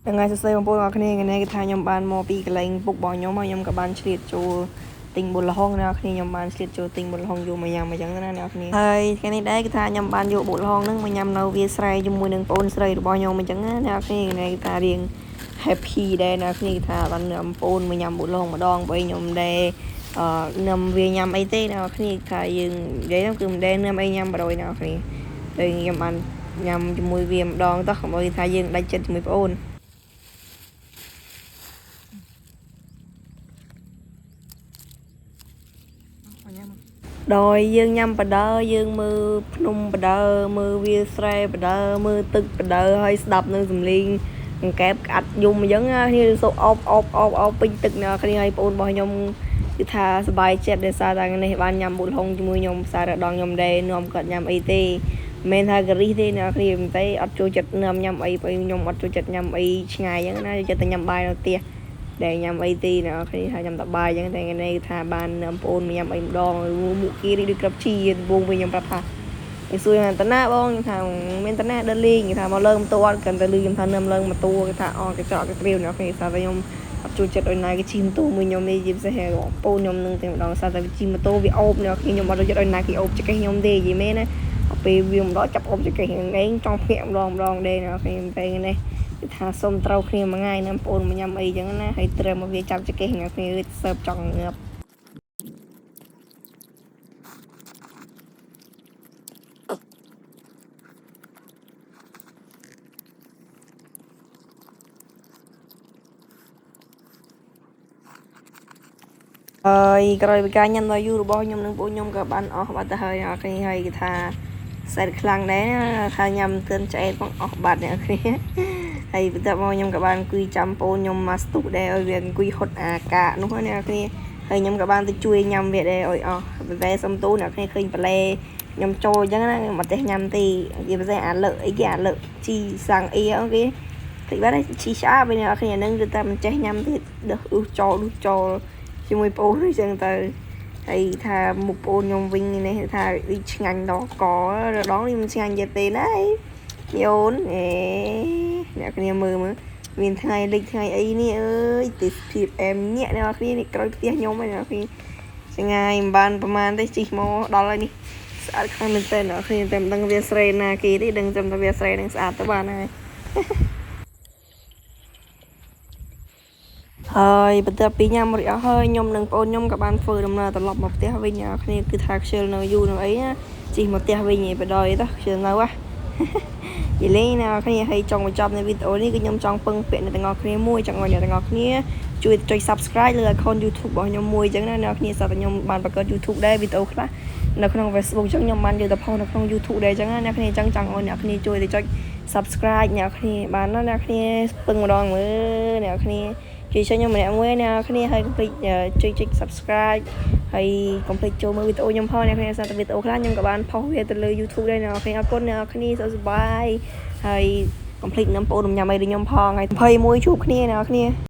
ថ្ងៃសួស្តីបងប្អូនអរគ្នាថ្ងៃនេះគឺថាខ្ញុំបានមកពីកន្លែងពុករបស់ខ្ញុំហើយខ្ញុំក៏បានឆ្លៀតចូលទិញបុលល្ហុងអ្នកនរគ្នាខ្ញុំបានឆ្លៀតចូលទិញបុលល្ហុងយកមកញ៉ាំអញ្ចឹងណាអ្នកនរគ្នាហើយថ្ងៃនេះដែរគឺថាខ្ញុំបានយកបុលល្ហុងហ្នឹងមកញ៉ាំនៅវាលស្រែជាមួយនឹងប្អូនស្រីរបស់ខ្ញុំអញ្ចឹងណាអ្នកនរគ្នាថ្ងៃនេះគឺថារៀង happy ដែរអ្នកនរគ្នាគឺថាបាននាំប្អូនមកញ៉ាំបុលល្ហុងម្ដងបើខ្ញុំដែរអឺនាំវាញ៉ាំអីទេអ្នកនរគ្នាគឺថាយើងនិយាយទៅគឺមិនដែលនាំអីញ៉ាំបរយអ្នកនរគ្នាតែខ្ញុំបានញ៉ាំជាមួយវាម្ដងតោះកុំឲ្យថាយើងដាច់ចិត្តជាមួយប្អូន ដោយយើងញ៉ាំបដើយើងមើលភ្នំបដើមើលវាលស្រែបដើមើលទឹកបដើហើយស្ដាប់នៅសំឡេងអង្កែបក្អាត់យំអញ្ចឹងណាគ្នាសូអបអបអបអបពេញទឹកណាគ្នាហើយប្អូនរបស់ខ្ញុំគឺថាសប្បាយចិត្តដោយសារតែថ្ងៃនេះបានញ៉ាំបុលហុងជាមួយខ្ញុំសារដងខ្ញុំដែរនាំគាត់ញ៉ាំអីទេមិនមែនថាការីសទេអ្នកគ្នាមិនទេអត់ចូលចិត្តនាំញ៉ាំអីព្រោះខ្ញុំអត់ចូលចិត្តញ៉ាំអីឆ្ងាយអញ្ចឹងណាចូលចិត្តតែញ៉ាំបាយនៅផ្ទះ ដែលញ៉ាំអីទីអ្នកនរគ្នាថាញ៉ាំតបាយអញ្ចឹងតែថ្ងៃនេះគឺថាបាននាំប្អូនមកញ៉ាំអីម្ដងមុខគេនេះដូចក្របជីដំបងវិញខ្ញុំប្រាប់ថាគេសួរថាតាណាបងខ្ញុំថាមានតាណាដើរលេងគេថាមកលើម៉ូតូអត់កាន់តែលឺខ្ញុំថានឹមឡើងម៉ូតូគេថាអកញ្ចក់កត្រៀវអ្នកនរគ្នាថាតែខ្ញុំអត់ចូលចិត្តឲ្យណាគេជិះម៉ូតូមួយខ្ញុំនេះជាពិសេសបងប្អូនខ្ញុំនឹងតែម្ដងសារតែជិះម៉ូតូវាអូបអ្នកនរគ្នាខ្ញុំអត់ចូលចិត្តឲ្យណាគេអូបចង្កេះខ្ញុំទេនិយាយមែនណាពេលវាម្ដងចាប់អូបចង្កេះឯងចង់ភ្ញាក់ម្ដងម្ដងដែរអ្នកនរគ្នាតែថ្ងៃនេះ គឺថាសុំត្រូវគ្នាមួយថ្ងៃណាបងប្អូនមកញ៉ាំអីចឹងណាហើយត្រឹមមកវាចាប់ចង្កេះអ្នកគ្នាសើបចង់ងាប់ហើយក្រោយពីការញ៉ាំដល់យូររបស់ខ្ញុំនិងបងខ្ញុំក៏បានអស់បាត់ទៅហើយអ្នកគ្នាហើយគេថាសែតខ្លាំងដែរណាថាញ៉ាំទឿនឆ្អែតផងអស់បាត់អ្នកគ្នាហើយបន្ទាប់មកខ្ញុំក៏បានអង្គុយចាំបងខ្ញុំមកស្ទុះដែរឲ្យវាអង្គុយហត់អាកានោះណាអ្នកគ្នាហើយខ្ញុំក៏បានទៅជួយញ៉ាំវាដែរឲ្យអស់ប៉ុន្តែសុំទូអ្នកគ្នាឃើញប្លែខ្ញុំចូលអញ្ចឹងណាខ្ញុំអត់ចេះញ៉ាំទេជាពិសេសអាលើកអីគេអាលើកជីសាំងអីហ្នឹងគេតិចបាត់ហើយជីឆ្អាបឯអ្នកគ្នាហ្នឹងគឺតែមិនចេះញ៉ាំទេដឹសអ៊ុសចោលអ៊ុសចោល ជាមួយប្អូនអញ្ចឹងទៅហើយថាមុខប្អូនខ្ញុំវិញនេះថាដូចឆ្ងាញ់ដល់ករដងនេះមិនឆ្ងាញ់ទៀតទេណាអីអូនអេអ្នកគ្នាមើលមើលមានថ្ងៃលិចថ្ងៃអីនេះអើយទេសភាពអែមញាក់អ្នកគ្នានេះក្រោយផ្ទះខ្ញុំហ្នឹងអ្នកគ្នាឆ្ងាយមិនបានប្រហែលទេជិះមកដល់ហើយនេះស្អាតខ្លាំងមែនតើអ្នកគ្នាតែមិនដឹងវាស្រែណាគេទេដឹងតែវាស្រែនឹងស្អាតទៅបានហើយ ហើយបន្ទាប់ពីញ៉ាំរួចអស់ហើយខ្ញុំនិងប្អូនខ្ញុំក៏បានធ្វើដំណើរត្រឡប់មកផ្ទះវិញអ្នកគ្នាគឺថាខ្ជិលនៅយូរនៅអីណាជិះមកផ្ទះវិញឯងបដ ாய் តោះខ្ជិលនៅហ៎និយាយលេងអ្នកគ្នាហើយចង់បញ្ចប់នៅវីដេអូនេះគឺខ្ញុំចង់ពឹងពាក់អ្នកទាំងអស់គ្នាមួយចង់ឲ្យអ្នកទាំងអស់គ្នាជួយចុច Subscribe លើ account YouTube របស់ខ្ញុំមួយអញ្ចឹងណាអ្នកគ្នាស្រាប់តែខ្ញុំបានបង្កើត YouTube ដែរវីដេអូខ្លះនៅក្នុង Facebook អញ្ចឹងខ្ញុំបានយកទៅផុសនៅក្នុង YouTube ដែរអញ្ចឹងណាអ្នកគ្នាអញ្ចឹងចង់ឲ្យអ្នកគ្នាជួយទៅចុច Subscribe អ្នកគ្នាបានណាអ្នកគ្នាពឹងម្ដងមើលអ្នកគ្នា ជួយចុចខ្ញុំម្នាក់មួយអ្នកគ្នាហើយកុំភ្លេចជួយចុច Subscribe ហើយកុំភ្លេចចូលមើលវីដេអូខ្ញុំផងអ្នកគ្នាសារតែវីដេអូខ្លះខ្ញុំក៏បានផុសវាទៅលើ YouTube ដែរអ្នកគ្នាអរគុណអ្នកគ្នាសុខសប្បាយហើយកុំភ្លេចនាំបងប្អូនញ៉ាំអីដូចខ្ញុំផងហើយ21ជួបគ្នាអ្នកគ្នា។